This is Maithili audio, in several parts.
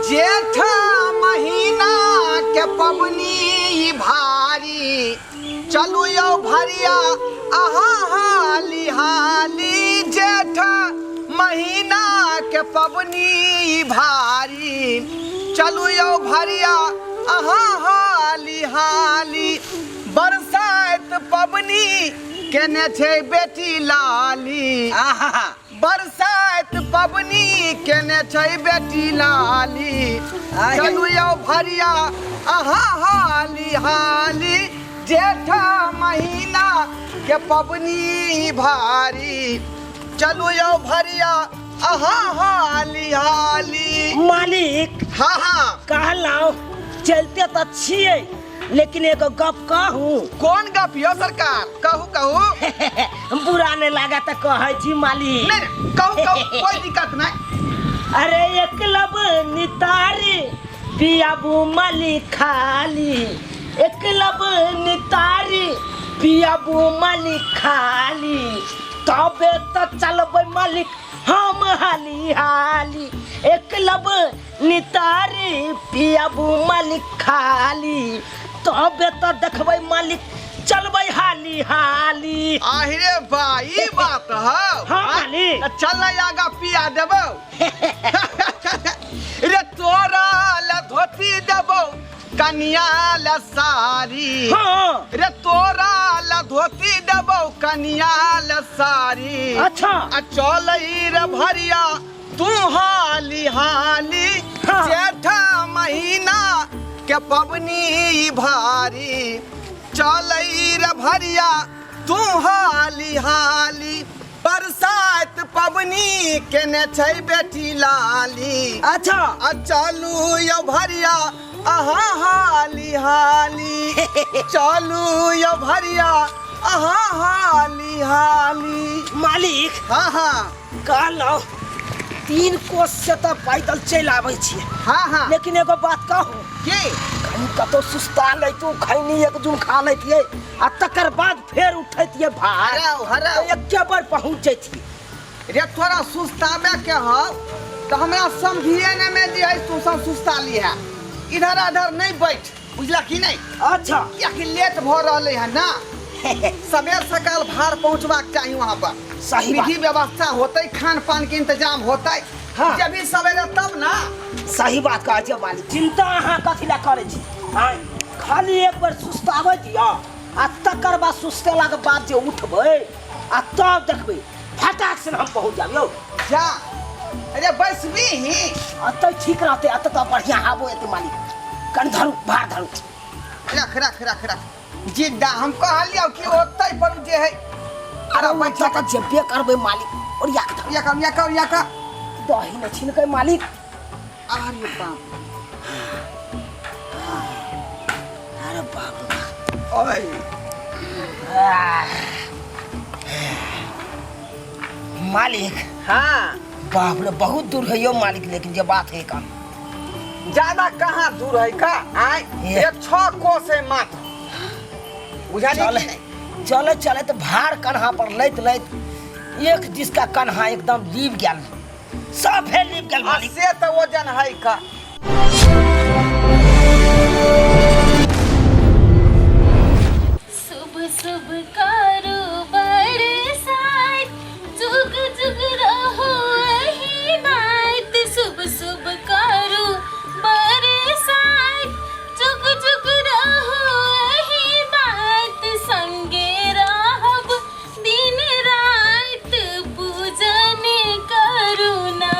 जेठ महीना के पबनी ई भारी, चलू यौ भरिया अहाँ हाली हाली। जेठ महीना के पबनी ई भारी, चलू यौ भरिया अहाँ हाली हाली। बरसाइत पबनी केने छै बेटी लाली, आहा बरसाइत पबनी केने छै बेटी लाली। चलू यौ भरिया अहाँ हाली हाली। जेठ महीना के पबनी भारी, चलू यौ भरिया अहाँ हाली हाली। मालिक। हाँ हाँ। कहलहुँ चलते तऽ छियै, लेकिन एगो गप कहू। कोन गप यौ सरकार? कहू कहू। बुरा नहीं लागा तऽ कहै छी मालिक। नहीं नहीं, कहू कहू, कोई दिक्कत नहीं। अरे एक लब नितारी पियाबू मालिक खाली, एक लब नितारी पियाबू मालिक खाली, तबे तऽ चलबै मालिक हम हाली हाली। एक लब नितारी पियाबू मालिक खाली, तबे तऽ देखबै मालिक चलबै हाली हाली। आहिरे बा, ई बात हौ। हाँ, मालिक। तऽ चल ना आगा पिया देबौ। रे तोरा ल धोती देबौ कनिया ल साड़ी। हाँ। रे तोरा ल धोती देबौ कनिया ल साड़ी। अच्छा। आ चलै रे भरिया तू हाली हाली। हाँ। जेठ महीना के पबनी ई भारी, चलै रे भरिया तू हाली हाली। बरसात पबनी केने छै बेटी लाली। अच्छा। आ चलू यौ भरिया अहाँ हाली हाली। चलू यौ भरिया अहाँ हाली हाली। मालिक। हाँ हाँ। कहलहुँ 3 कोस से तऽ पैदल चलि आबै छियै। हाँ हाँ। लेकिन एगो बात कहू। की? कहीं कतौ सुस्ता लैतू, खैनी एक जुम खा लैतियै आ तकर बाद फेर उठैतियै भार। हराउ, हराउ। तऽ एके बार पहुँच जैतियै। रे तोरा सुस्ताबे के हौ तऽ हमरा समझिए ने में जे है तू सब सुस्ता लिहे, इधर उधर नहीं बैठ, बुझला कि नहीं? अच्छा। कियाकि लेट भऽ रहलै है ना, सबेर सकाल भार पहुँचबाक चाही वहाँ पर। सही बात। विधि व्यवस्था होतै, खान पान के इंतजाम होतै। हाँ। जब भी सवेरे तब ना। सही बात कहै छियै मालिक, चिंता अहाँ कथी लए करै छी? आँय, खाली एक बेर सुस्ताबै दिअ आ तकर बाद सुस्तेलाके बाद जे उठबै आ तब देखबै फटाक से हम पहुँच जाब यौ। जा अरे बैसबी ही। अतऽ ठीक रहतै, अतऽ तऽ बढ़िआँ हाबो एतै मालिक। कनि धरू, भार धरू। रख रख रख रख जिद्दा, हम कहलियौ कि ओतै पर जे है। अरे ओतऽ तऽ जेबे करबै मालिक, ओरिया के धरू। यका यका यका। दही ने छिनकै मालिक। अरे बाप। अरे बाप रे बाप। ओए। मालिक। हाँ। बाप रे बहुत दूर है यो मालिक, लेकिन जे बात है का ज्यादा कहाँ दूर है का? आय, ये। एक 6 कोस है मात्र। बुझा चले, नहीं कि नहीं? चले चले तो भार कन्हा पर लैत लैत एक जिसका कन्हा एकदम लीप गया, सब है लीप गया आ मालिक। से तो वजन है का। शुभ शुभ करू बरसात, जुग जुग रहो अही बात। शुभ शुभ करू बरसात, जुग जुग रहो अही बात। संगे रहब दिन रात, पूजन करू ना।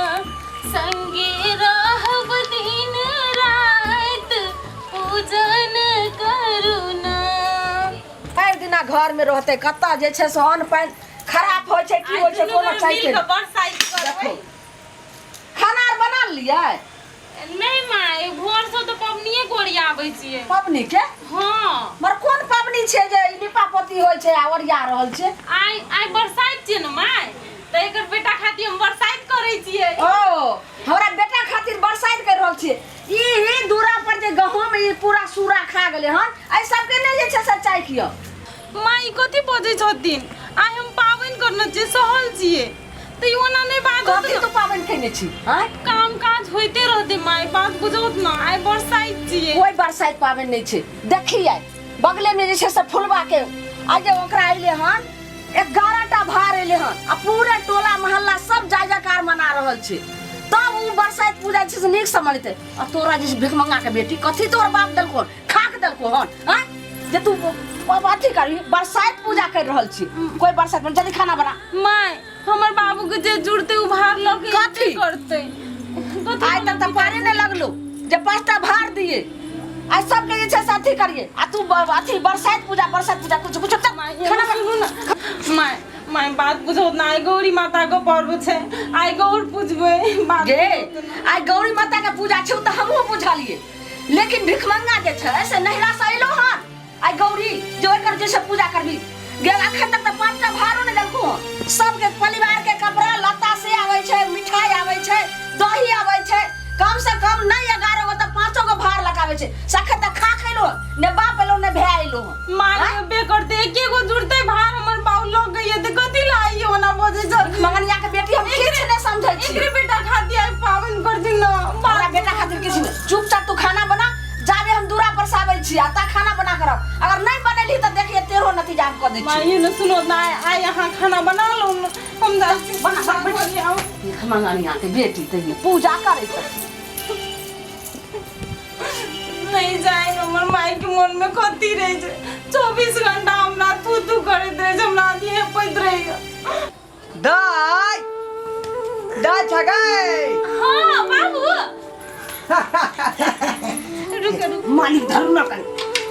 संगे रहब दिन रात, पूजन करू ना। भरि दिना घर में रहते, कतऽ जे छै से अन्न पानि खराब होइ छै, की होइ छै कोनो चाहते मिल के बरसाइत करबै। देखो। खाना आर बना लेलियै? नहीं माय, भोर से तो पबनिए गोरियाबै छियै। पबनी के? हाँ। मगर कोन पबनी छै जे ई नीपा पोती होइ छै आ ओरिया रहल छै? आइ आइ बरसाइत छियै ने माय, तऽ एकर बेटा खातिर हम बरसाइत करै छियै। ओ हमरा बेटा खातिर बरसाइत कर रहल छियै। ई ही दूरा पर जे गहूम ई पूरा सूरा खा गेलै हन, एहि सबके नहि जे छै से चाहि। माय, ई कथी बजै छथिन? आइ हम पाबनि करने छियै, सहल छियै, तऽ ई ओना नहि बाजत। कथी तू पाबनि केने छी? आँय? काम काज होइते रहतै माय बात बुझौत ना आइ बरसाइत छियै कोई बरसाइत पाबनि नहि छै देखी आइ बगले में जे छै से फुलवा के आइ जे ओकरा अयलै हन 11 टा भार अयलै हन आ पूरे टोला मोहल्ला सब जय जयकार मना रहल छै तब ओ बरसाइत पूजा जे छै से नीकसँ मनेतै आ तोरा जे छै भिखमंगा के बेटी कथी तोहर बाप देलको हन खाक देलको हन आँय जे तू अथी करही बरसाइत पूजा कर रहल छी कोई बरसाइत में जल्दी खाना बना माय हमर बाबू के जे जुड़ते उ भार लऽ के कथी? करतै कथी आइ तक तऽ पारे नहि लगलो जे 5 टा भार दिए आइ सबके जे छै से अथी करिए आ तू अथी बरसाइत पूजा बरसाइत पूजा कुछ कुछ माय खाना बना। सुनू ना माय माय बात बुझौ ना आइ गौरी माता के पर्व छै आइ गौर पूजबै बात गे बुझौत ना। आइ गौरी माता के पूजा छै ओ तऽ हमहूँ बुझलिए लेकिन भिखमंगा जे छै से नहिरा से अयलो हन आइ गौरी जे ओकर जे छै पूजा करबी गे अखन तक तऽ 5 टा भारो नहि देलको हन सबके परिवार के कपड़ा लत्ता से आबै छै मिठाई आबै छै दही आबै छै कम से कम नहि 11 गो तऽ 5 गो भार लगाबै छै से अखन तक खा खैलो हन ने बाप एलो ने भाय एलो हन माय बे करते एके गो जुड़ते भार हमर बाबू लग गई त कथी ला आई ओना बजे छ मंगनिया के बेटी हम किछु नहि समझै छी एकरे बेटा खातिर आई पावन कर दिन ना हमरा बेटा खातिर किछु नहि चुपचाप तू खाना बना जाबे हम दूरा पर से आबै छी आ ता खाना बना कर रख अगर नहीं बनेली तऽ देखिए तेरो नतीजा हम कऽ दै छी माय ने सुनो ना आई अहाँ खाना बना लो न, हम जाइ छी बना, बना, बना। देख मंगनिया के बेटी तहिने पूजा करै छै नहीं जाए हमर माय के मन में खती रहे छै 24 घंटा हमरा थू थू करैत रहे छै हमरा अथी पैत रहे दाइ दाइ छगै हाँ बाबू रुक रुक मालिक धरू ना कनी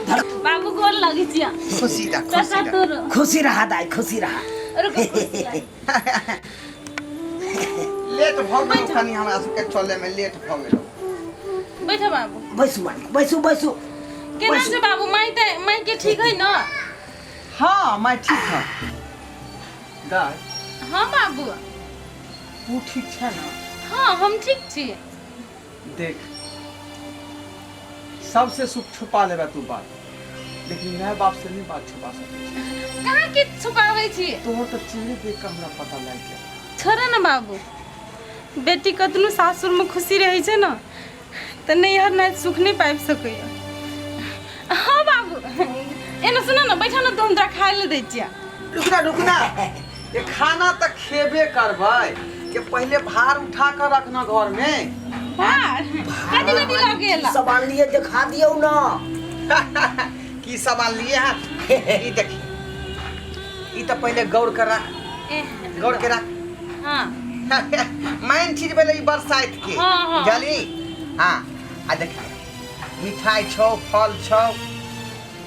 धरू बाबू गोर लगै छियै खुशी रह खुशी चाचा रह तोरो खुशी रहा दाई खुशी रहा रुक खुशी रह। लेट भऽ गेल कनि हमरा सबके चले में लेट भऽ गेल बैठो बाबू बैसू मालिक बैसू बैसू केना छै बाबू माय तऽ माय के ठीक है ना हाँ मैं ठीक है दाइ हाँ बाबू तू ठीक छै ना हाँ हम ठीक छी देख सबसे सुख छुपा लेबे तू बात लेकिन माय बाप से नहीं बात छुपा सकै छी कहाँ के छुपाबै छी तोहर तऽ चेहरे देख कऽ हमरा पता लागि गेल छोड़े ने बाबू बेटी कतनो सासुरमे खुशी रहै छै ने तऽ नैहर नहि सुख नहि पाबि सकैए हाँ बाबू एना सुन ने बैठा ने तऽ हम तोरा खाय लए दै छियै रुकना रुकना ये खाना तऽ खेबे करबै के पहिले भार उठा कर रखना घर में भार कथी कथी लऽ गेला सब आनलिए देखा दियौ ना की सब आनलिए हैं ई देखी ई तऽ पहिले गौर कर राख गौर के राख हाँ मेन चीज भेलै ई बरसाइत के हाँ, हाँ। बुझली हाँ आ देखी मिठाई छौ फल छौ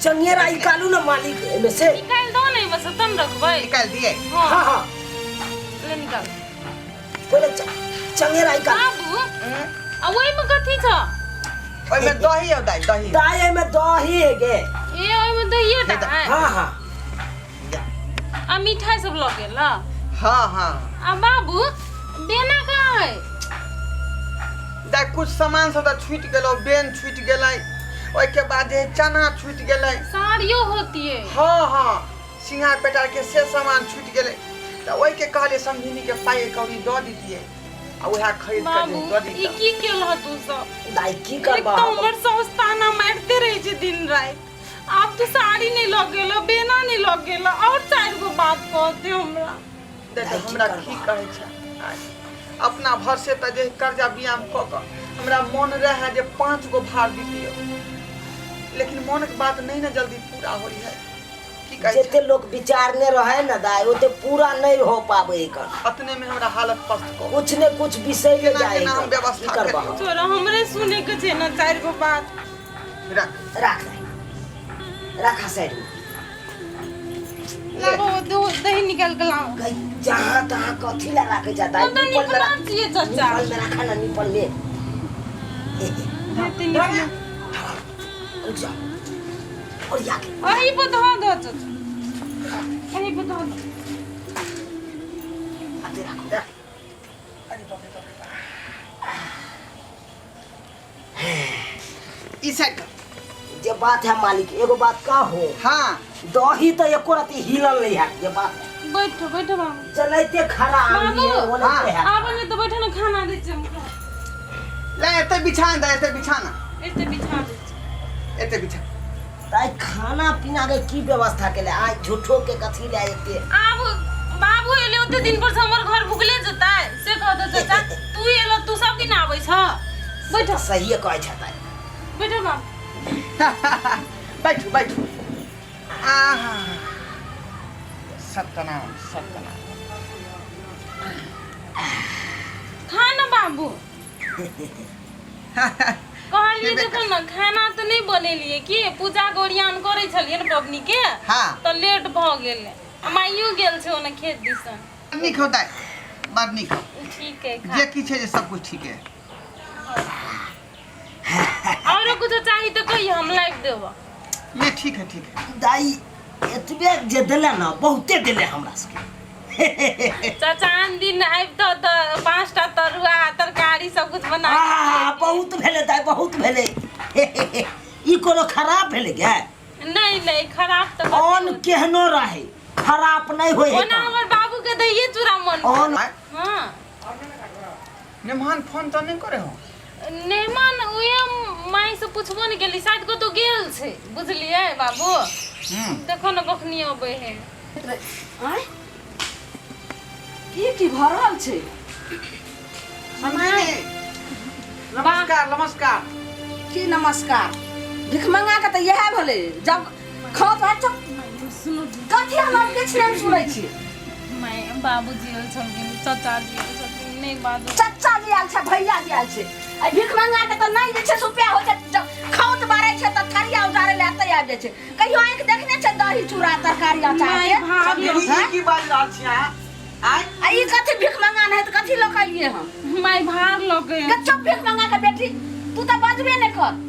चंगेरा निकालू ना मालिक एमे से निकालि दो ने बस तन रखबै निकाल दिए हाँ हाँ हाँ ले निकाल पहिले चंगेरा निकाल बाबू आ ओहिमे कथी छ ओहिमे दही हो दाई दही दाई एमे दही है गे ए ओहिमे दहिए टा है हाँ हाँ आ मिठाई सब लऽ गेल हाँ हाँ आ बाबू बेना कहाँ है दाई कुछ सामान सब तऽ छूटि गेलौ बेन छूटि गेलै ओहिके बाद जे चना छूटि गेलै साड़ियो होती है हाँ हाँ सिंगार पेटार के से सामान छूटि गेलै तऽ ओहिके कहलियै समधिनी के पाइ कौड़ी दऽ दितियै आ उएह खरीद कऽ जे बाबू दऽ ई दितै की केलह तू सब दाई की एक करबा तऽ हमर साउस ताना मारिते रहै छै दिन राति आब तू साड़ी नहि लऽ गेल बेना नहि लऽ गेल और चारि गो बात कहते हमरा देख हमरा की कहै छै आय, अपना भरसे तऽ जे कर्जा बियाम कऽ कऽ हमरा मोन रहए जे 5 गो भार दितियै लेकिन मोनके बात नहि ने जल्दी पूरा होइ है की कहै छै जते लोग विचारने रहे ना दाई ओते पूरा नहीं हो पावे एकर अतने में हमरा हालत पस्त कऽ कुछ ने कुछ विषय ले केना जाए केना हम व्यवस्था की करबा करियौ? तोरा हमरे सुने के छै ने चारि गो बात रख राख दाई रखा साइड में लाबो दही निकाल के लाओ गई जहाँ तहाँ कथी ला राखे जाता है हम तो निपल में निपना रख छियै चाचा निपल में रखा ना निपल में हेतै निपना। रुक जाओ और या के अही पर धऽ दो चाचा अही पर धऽ दो आते रखो अरे बाप रे बाप रे बाप। ई साइड कर। जे बात है मालिक एगो बात का हो हाँ दही तो एको रति हिलल नहीं है जे बात है बैठो बैठो बाबू चलते खरा आंधी है बाबू, ओलते है आबे ने तो बैठो ने खाना दै छियै हम। एते बिछा दे, एते बिछाना। एते बिछा दै छी। एते बिछा। तऽ आइ खाना पीना के की व्यवस्था केले आइ झूठो के कथी ले एते? आब बाबू एले ओते दिन पर से हमर घर भुगले जेतै से कह दे चाचा। तू एलो, तू सब दिन आबै छ। बैठ। सहिए कहै छ ताइ। बैठ बाबू। बैठू बैठू। आहा, सत्यनाम सत्यनाम। खा ना बाबू। कहलिए देखो ना, खाना तऽ नहि बनेलिए कि पूजा के ओरियान करै छलियै ने पबनी के। हाँ। तऽ लेट भऽ गेलै आ माइयो गेल छै ओने खेत दिसन। नीक होता है, बड़ नीक हो। ठीक है, खा। जे किछु है जे सब कुछ ठीक है। औरो कुछो चाही तऽ कहियो, हम लाबि देबो। नहीं, ठीक है, ठीक है। दाई एतबे जे देले ना बहुते देले हमरा सबके। चाचा आन दिन आबितौ तऽ 5टा तरुआ तरकारी सब कुछ बना के आहा, बहुत भेलै दाई, बहुत भेलै। ई कोनो खराब भेलै गे? नहीं नहीं, खराब तऽ कथी अन्न होतै? केहनो रहे खराब नहीं होय है। ओना हमर बाबू के दहिए चूड़ा मन। अन्न। हाँ। मेहमान फोन तऽ नहि करे हो? मेहमान उहे माई से पुछबो नहीं गेली, शायद कतौ गेल छै, बुझलियै बाबू? देखो न कखनी अबै है। आँय, की की भऽ रहल छै? समझी, नमस्कार नमस्कार। की नमस्कार? भिखमंगा के तऽ इएह भेलै, जब खाओ तऽ चुप। सुनू। कथी? हम किछु नहि सुनै छी। माय, बाबूजी आयल छलखिन, चाचा जी आयल छलखिन, नहि बाजू। चचा जी आयल छै, भैया जी आयल छै। आ भिखमंगा के तऽ नहि जे छै सुपया होइ छै, जब खाओ तऽ बारै छै तऽ थरिया उजारै लए एतै आबि जाइ छै। कहियो आँखि देखने छै दही चूड़ा तरकारी अचार माय के? भाभी। ई की बाजि रहल छी अहाँ आँय? आ ई कथी भिखमंगा नहि तऽ कथी लऽ कऽ एलियै हम? माय, भार लऽ के। के चुप भिखमंगा के बेटी, तू तऽ बजबे नहि कर।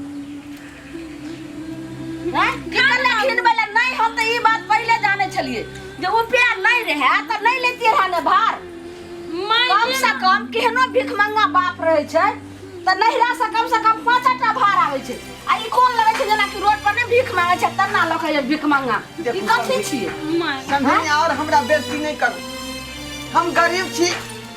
हैं? की कहले खिनबै लए? नहि, हम तऽ ई बात पहिले जानै छलियै जे रुपया नहि रहै तऽ नहि लेतियै रहए ने भार। माय, कम से कम केहनो भिखमंगा बाप रहै छै तऽ नैहरा से कम से कम 5टा भार आबै छै। आ ई कोन लगै छै जेनाकि रोड पर नहि भीख मांगै छै तना लऽ कऽ भिखमंगा? ई देखू कथी समझी। छियै? माय, समझी, और हमरा बेइज्जती नहि करू। हम गरीब छी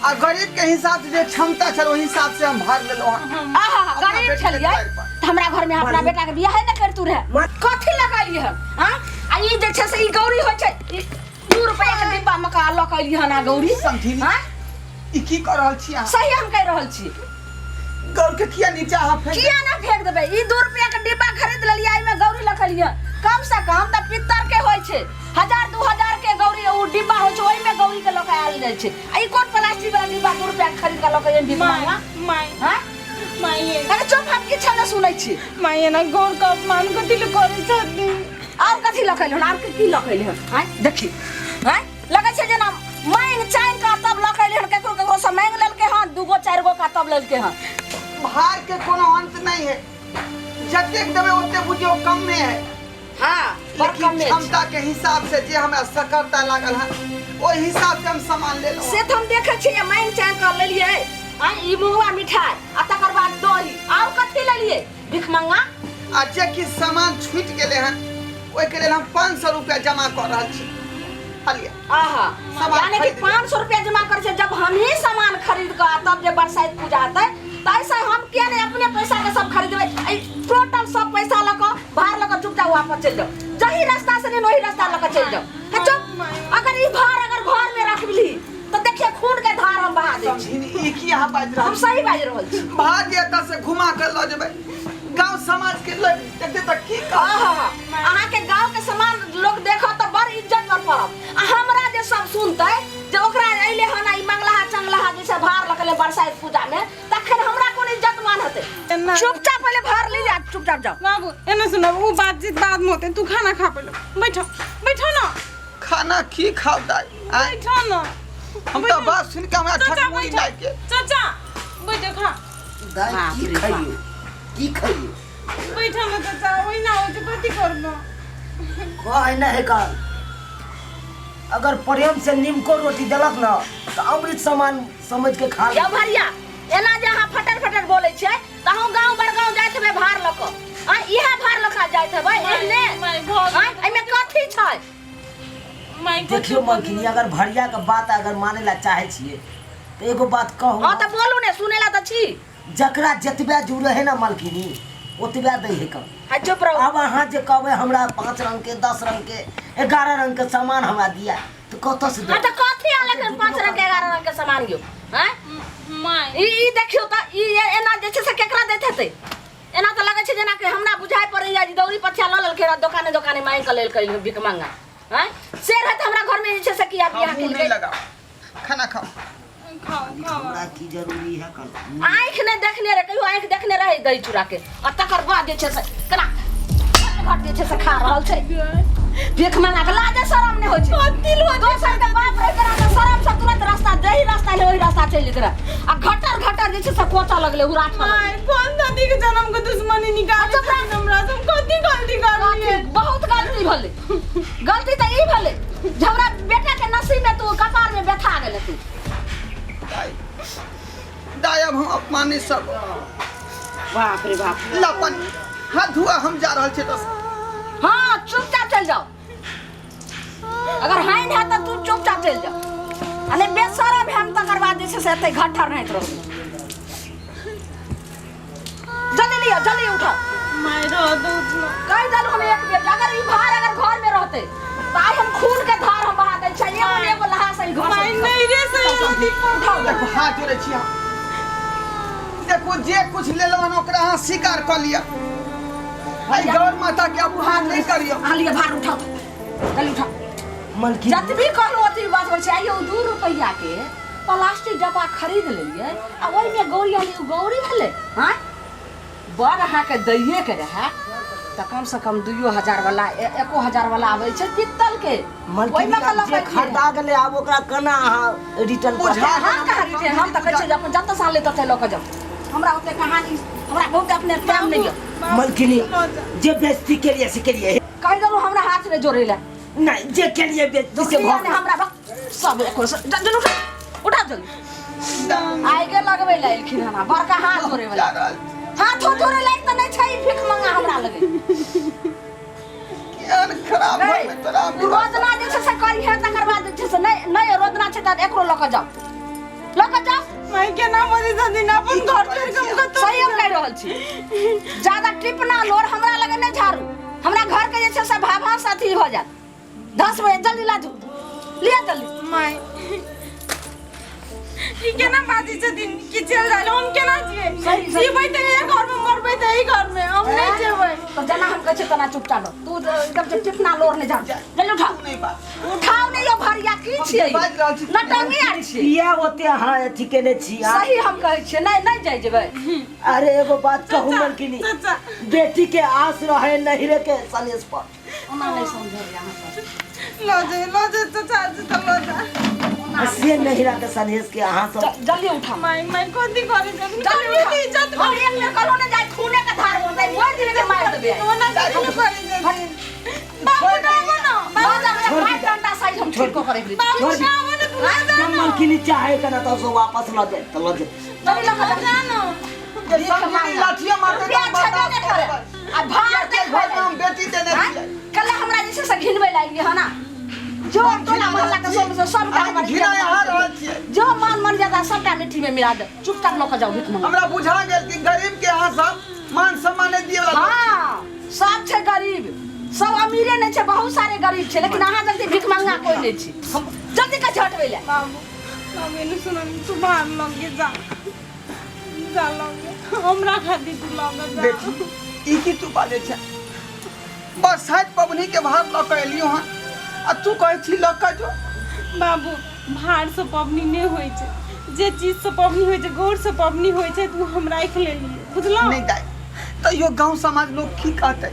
आ गरीब के हिसाब से जे क्षमता छल ओहि हिसाब से हम भार लेलहुँ हँ। आहा, अपना गरीब बेटी के छलियै दुआरि पर। तऽ हमरा घर में अपना बेटा के बियाहे नहि करतू रहे। कथी लगलियै हन? आँ, आ ई जे छै से ई गौरी होइ छै, ई 2 रुपया के डिब्बा मे कऽ लऽ कऽ एलियै हन आ गौरी। समझी। आँ? ई की कऽ रहल छी अहाँ? सही हम कहि रहल छी। गौर के किया नीचा अहाँ फेंक? किया ना फेंक देबै? ई 2 रुपया के डिब्बा खरीद लेलियै, एहिमे गौरी लखलियै। कम से कम तऽ पित्तर के होइ छै, 1000 2000 के गौरी ओ डिब्बा होइ छै, ओहिमे गौरी के लऽ कऽ आयल जाइ छै। आ ई कोन प्लास्टिक वाला डिब्बा 2 रुपया के खरीद कऽ लऽ कऽ एहन माय, मांगा? माय। हाँ? माय। अरे चुप, हम किछु नहि सुनै छी। माय, एना गौर के अपमान कथी लए करै छथिन? आर कथी लऽ कऽ एलहन? आर की लऽ कऽ एलहन? आँय देखी, आँय, लगै छै जेना मांगि चांगि कऽ तब लऽ कऽ एलै हन। ककरो ककरो से मांगि लेलकै हन 2 गो 4 गो का, तब लेलकै हन। भार के कोनो अंत नहीं है, जतेक देबै ओते बुझियौ कमे है। हाँ, बड़ लेकिन कमे छै। क्षमता के हिसाब से जे हमरा सकरता लागल है ओहि हिसाब से हम सामान लेलहुँ। से तऽ हम देखै छियै, मांगि चांगि कऽ लेलियै। आँय, ई मुँगवा मिठाइ आ तकर बाद दही, आर कथी लेलियै भिखमंगा? आ जे किछु सामान छूटि गेलै हन ओहिके लेल हम 500 रुपया जमा कऽ रहल छी। हलिया। आहा, सामान यानी कि खरीद लेब। 500 रुपया जमा करै छै। जब हम ही सामान खरीद कऽ तब जे बरसाइत पूजा हेतै तऽ ऐसे हम किया नहि अपने पैसा के सब खरीदबै? एहि टोटल सब पैसा लऽ कऽ भार लऽ कऽ चुपचाप वापस चलि जाउ। जही रास्ता से नहीं वही रास्ता लऽ कऽ चलि जाउ। हे चुप, अगर ई भार अगर घर में रख ली तऽ देखिए खून के धार हम बहा दै छी। समझी, ई की अहाँ बाजि रहल हम छी? सही बाजि रहल छी। भार जे एतऽ से घुमा कऽ लऽ जेबै, गाँव समाज के लोग देखते तऽ की कहत? आहा, अहाँके गाँव के सामान लोग देखत तऽ बड़ इज्जत पर पड़त। आ हमरा जे सब सुनतै जे ओकरा अइले हन आ ई मंगलाहा चंगलाहा जैसे भार लऽ के एलै बरसाइत पूजा में, तखन हमरा कोन इज्जत मान हेतै? एना। चुपचाप पहिले भार ले जा, चुपचाप जाओ। बाबू, एना सुनब, ओ बातचीत बाद में होतै, तू खाना खा पहिले। बैठो बैठो ना। खाना की खाउ दाइ? आँय? बैठो ना। हम तऽ बात सुनि कऽ हमरा चाचा ठकमुड़ी बैठो। लागि गेल। चाचा बैठो, खा। दाइ, बाप की रे बाप। खइयो, की खइयो? बैठो ना चाचा, ओहिना होइ छै, कथी करबो? कहे नहि है काल, अगर प्रेम से नीमको रोटी देलक ना तऽ अमृत समान समझ के खा ले। यौ भरिया, एना जे अहाँ फटर फटर बोलै छियै तऽ अहूँ गाँव बड़गाँव जाइत हेबै भार लऽ कऽ। आँय, इएह भार लऽ कऽ जाइत हेबै एहने? माय, भऽ गेल। आँय, एहिमे कथी छै? माय, देखियौ मलकिनी, अगर भरिया के बात अगर माने ला चाहे छियै तऽ एगो बात कहू। हँ तऽ बोलू ने, सुनै ला तऽ छी। जकरा जतबे जुड़े है ना मालकिनी ओतबे दै है कम। हाँ चुप रहो। अब अहाँ जे कहबै हमरा 5 रंग के 10 रंग के 11 रंग के सामान हमरा दिया तो कतऽ से हाँ देब? तो कथी आले के 5 रंग के 11 रंग के सामान यो हैं? My ई ई देखियो त ई एना जे छै से केकरा दैत हेतै? एना तऽ लगै छै जेना कि हमरा बुझाइ पड़ैया जे दौरी पथिया लऽ लेलकै रह दोकाने दोकाने मांगि कऽ लेलकै भीख मांगा हैं? से रहत हमरा घर में जे छै से किया बियाह मुँह नहीं केलकै? लगाओ, खाना खाओ। खाओ खाओ। हमरा की जरूरी है कल आँखि नहि देखने रहे, कहियो आँखि देखने रहे दही चूड़ा के, आ तकर बाद जे छै से केना घट जे छै से खा रहल छै भीख मांगा के। लाजे शरम नहि होइ छै। दोसर के बाप रहिते रहे तऽ शरम से तुरंत रास्ता जही रास्ता ले ओही रास्ता चलि जेत रहे, आ घटर घटर जे छै से कोचऽ लगलै, हुराठऽ लगलै। My कोन दादी के जन्म के दुश्मनी निकाले छथिन हमरा से? हम कथी गलती करलियै? बहुत गलती भेलै। गलती तऽ ई भेलै जे हमरा बेटा के नसीब में तू कपार में व्यथा गेलै तू। दाई दाई अब हम अपमानित सब। बाप रे बाप। लपन हाथ धुआ, हम जा रहल छी बस। हाँ चुपचाप चल जाओ, अगर हाइन है तो तू चुपचाप चल जाओ, आ नहीं बेशरम हम तकर बाद जे छै से एते घट्ठर नहीं रहू। जल्दी लियो, जल्दी उठाओ। My रह दो उतना। कहि देलहुँ हम एक बेर, अगर ई भार अगर घर में रहते तो आइ हम खून के धार हम बहा दै छै, एगो ने एगो लहास एहि घर से। My नहीं रे सही होती। उठाओ। देखो हाथ जोड़े छी हम, देखो जे कुछ लेलहुँ हन ओकरा अहाँ स्वीकार कऽ लिअ। भाई गौर माता के अपमान नहीं करियौ। अहाँ लिअ भार, उठाओ जल्दी उठाओ। मलकिनी जतबी कहलहुँ ओतबी बात होइ छै। आइयो 2 रुपैआ के प्लास्टिक डब्बा खरीद लेलियै आ ओहिमे गौरी आनलियै, ओ गौरी भेलै? हाँ बड़ अहाँके दैये के रहए तऽ कम से कम 2 हजार वाला 1 हजार वाला आबै छै पित्तल के, मलकिनी ओहिमे के आब लऽ जे कऽ खरीदा गेलै आब ओकरा केना अहाँ रिटर्न बुझा हम कहाँ रिटर्न? हम तऽ कहै छियै जे अपन जतऽ से आनलै ततऽ लऽ कऽ जाउ। हमरा ओते कहानी हमरा बहुत अपने टाइम नहि यऽ। मलकिनी जे बेइज्जती केलिए से केलिए। कहि देलहुँ हमरा हाथ नहि जोड़ै लए। नहीं जे केलिए बेइज्जती से दुखिया भऽ ने हमरा भक सब एको जल्दी उठा, उठा जल्दी। आगे लगबै लए एलखिन हन बड़का हाथ जोड़ै जा वाला। रहल छी। हाथो जोड़े लायक तऽ नहि छै ई भीख मंगा हमरा लगे। केहन खराब घर में तोरा हम विवाह रोजना जे छै से करिहे, तकर बाद जे छै से नहि नहि रोजना छै तऽ एकरो लऽ कऽ जाउ, लऽ कऽ जाउ। My केना बजै छथिन? अपन घर छोड़ि कऽ हम कतौ सही हम कहि रहल छी। ज्यादा टिपना लोर हमरा लगे नहि झाड़ू, हमरा घर के जे छै से भाभा से अथी भऽ जायत। 10 बजे जल्दी लाजू, लिअ जल्दी। My ई केना बाजै छथिन कि चलि जाय? हम केना जियै? सही, सही। जीबै तऽ एहि घरमे, मरबै तऽ एहि घरमे, हम नहि जेबै। तऽ जेना हम कहै छियै तेना चुपचाप रह तू। एकदम से टिपना लोर नहि झाड़ू, जल्दी उठाओ। नहीं बात। उठाओ नहि यौ भरिया की छियै? बाजि रहल छी। नटंगी आर छियै। किया ओते अहाँ अथी केने छी आ? सही हम कहै छियै, नहि नहि जाइ जेबै। अरे एगो बात कहू मलकिनी? चाचा। बेटी के आस रहे नहिरे के सलेश पर। ओना नहि समझबै अहाँ सब। लऽ जाय, लऽ जाय चाचा जी, तऽ लऽ जा। से नहिरा के सलेश के अहाँ सब जल्दी उठाओ। My my कथी करै छथिन? जल्दी कथी उठाओ। इज्जत हम एक बेर कहलहुँ ने जाइ खूने के धार होतै, मरि जेबै के मारि देबै। ओना कथी नहि करै छथिन? बाबू आबो न। लऽ जा, हमरा 5 घंटा साइज हम ठीक कऽ के रखि लै छी। बाबू आबो न, तू लऽ जा जब न। मलकिनी चाहे के ना तो से वापस ल जाए तो ल जाए। जल्दी लऽ कऽ जा। जा न। जे समझी लाठियो मारतै रुपया तऽ हम छेबे नहि बर्दाश्त करे करबै। आ भार कियाकि देखबै घर में हम बेटी देने आँय? छियै। कल्हे हमरा जे छै से घिनबै लागि हन जो टोला मोहल्ला के सब से सबटा अहाँ हमर घिना यहाँ रहल छियै। जो मान मर्यादा सबटा मिट्टी में मिला दे। चुपचाप लऽ कऽ जाउ भीख मंगा। हमरा बुझा गेल कि गरीब के अहाँ सब मान सम्मान नहि दिए वाला लोक। हाँ सब छै गरीब, सब अमीरे नहीं छै, बहुत सारे गरीब छै, लेकिन अहाँ जल्दी भीख मंगा कोई नहीं छै। हम जल्दी के हटबै ले। बाबू बाबू एने सुन, तू बाहर लगे जा, जा लगे, हमरा खातिर तू लगे जा। बेटी ई की तू बाजै छै? बरसाइत पबनी के भार लऽ कऽ एलियो हन आ तू कहै छी लऽ कऽ जो। बाबू भार से पबनी नहि होइ छै, जे चीज से पबनी होइ छै, गौर से पबनी होइ छै, तू हम राखि लेलियै, बुझलहुँ? नहि दाइ, तैयो गाँव समाज लोग की कहतै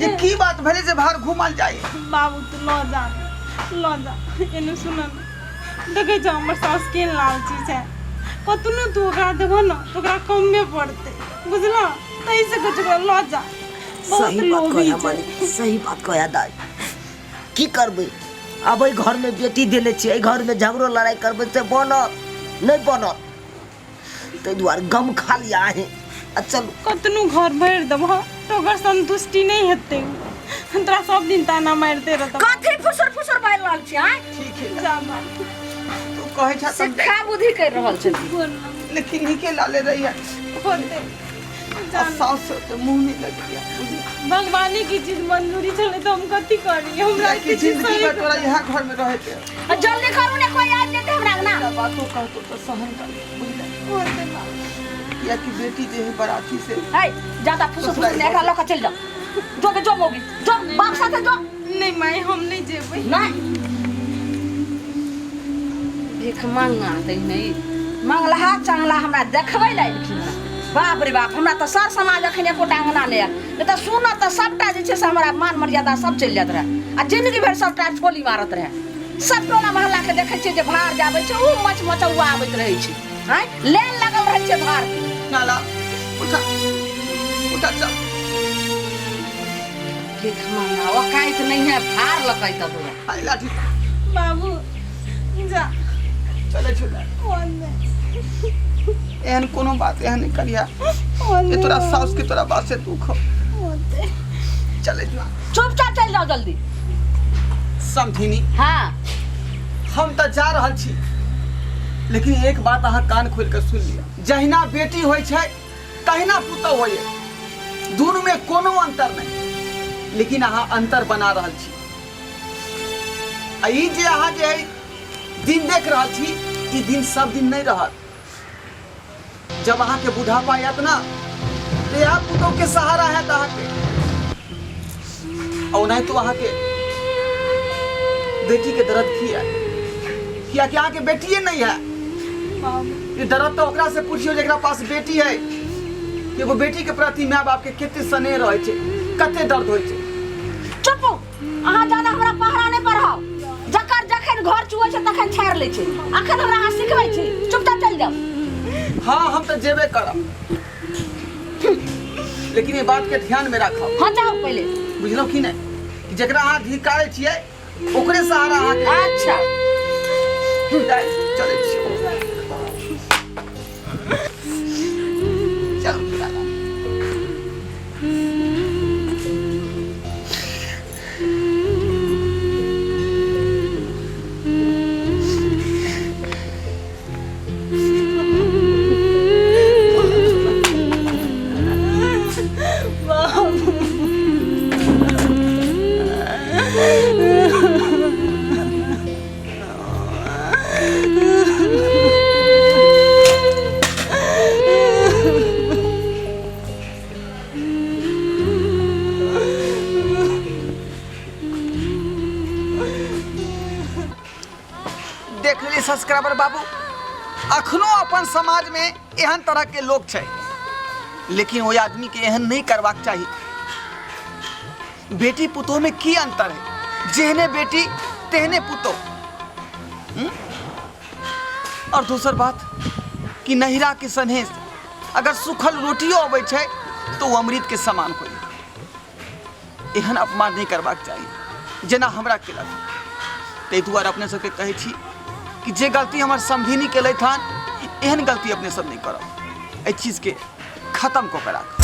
जे की बात भेलै जे भार घुमल जाइ? बाबू तू लऽ जा, लऽ जा। एने सुन ने, देखै छौ हमर साउस केहन लालची छै? कतनो तू ओकरा देबह ने तऽ ओकरा कमे पड़तै, बुझलह? ताहिसँ कुछ लऽ जा, बहुत सही बात लोभी कहया छै। मालिक, सही बात कहया दाइ। की करबै आब, एहि घरमे बेटी देने छियै, एहि घरमे झगड़ो लड़ाइ करबै से बनत नहि बनत, ताहि दुआरे गम खा लिअ अहीँ आ चलू। कतनो घर भरि देबह तऽ ओकर संतुष्टि नहि हेतै, तोरा सब दिन ताना मारिते रहतौ। कथी फुसुर फुसुर बाजि रहल छी आँय? ठीक है। जा बाबू। तू कहै छ तब शिक्षा बुद्धि कर रहल छथिन। गोर लग। लेकिन नीके लाले रही है। होते आ साउस से तऽ मुँह नहि लगैया बुझली? भगवाने की चीज मंजूरी छलै तऽ हम कथी करी हमरा कियाकि किछु जिंदगी सही भर तोरा इएह घर में रहे के आ जल्दी करू ने कोई आबि जेतै हमरा अंगना एकटा बातो कहतो तऽ सहन कर बुझले होते ना कियाकि बेटी जे है बराती से है जाता फुसु फुसु ने एकरा लऽ कऽ चलि जाओ जो के जो मौगी जो बाप साथे जो नहीं माई हम नहीं जेबै नहीं भीख मांगा तै नहीं मंगलहा चंगला हमरा देखबै लए एलखिन हँ। बाप रे बाप हमरा तऽ सर समाज अखन एकोटा अंगना नहि आयल नहि तऽ सुनत तऽ सबटा जे छै से हमरा मान मर्यादा सब चलि जाइत रहए आ जिंदगी भरि सबटा ठोली मारत रहए सब टोला मोहल्ला के देखै छियै जे भार जे आबै छै ओ मच मचौआ आबैत रहै छै आँय लाइन लागल रहै छै भार के नाला उठा उठा चल भीख मांगा औकाइत नहीं है भार लकैत तोरा आई लाठी बाबू जा चले छुटा एहन कोनो बात एहन नहीं करिया ये तोरा साउस के तोरा बात से दुख हो चले जो चुपचाप चल जाओ जल्दी समझिनी हाँ हम तऽ जा रहल छी लेकिन एक बात अहाँ कान खोलि कऽ सुनि लिअ जहिना बेटी होइ छै तहिना पुतहु होइए दुनूमे कोनो अन्तर नहि लेकिन अहाँ अन्तर बना रहल छी आ ई जे अहाँ जे है दिन देख रहल छी ई दिन सब दिन नहि रहत जब अहाँके बुढ़ापा आयत ना तऽ इएह पुतोहके सहारा हैत अहाँके आ ओनाहितो अहाँके बेटीके दर्द की है कियाकि अहाँके बेटिए नहीं है ये दर्द तो ओकरा से पूछियो जेकरा पास बेटी है एगो बेटी के प्रति माय बाप के कते स्नेह रहे छै कते दर्द होइ छै चुप अहाँ ज्यादा हमरा पहरा नहि पढ़ाउ जकर जखन घर चुअै छै तखन छाड़ि लै छै अखन हमरा अहाँ सिखबै छी चुपचाप चलि जाउ हाँ हम तो जेबे करब लेकिन ये बात के ध्यान में राखब हाँ जाउ पहिले बुझलहुँ कि नहीं कि जकरा अहाँ धिकारै छियै ओकरे सहारा अहाँके अच्छा चलै छियै चलू दादा। देख लेली सब्सक्राइबर बाबू अखनो अपन समाज में एहन तरह के लोग छै लेकिन ओहि आदमी के एहन नहीं करबाक चाही बेटी पुतोह में की अंतर है जेहने बेटी तेहने पुतोह हम्म? और दोसर बात कि नहिरा के सनेह अगर सूखल रोटियो अबै छै तो ओ अमृत के समान होई एहन अपमान नहीं करबाक चाही जेना हमरा केलक ताहि दुआरे अपने सबके कहै छी कि जे गलती हमर समधिनी केलथि हन एहन गलती अपने सब नहीं करब एहि चीजके खत्म कऽ के राखब।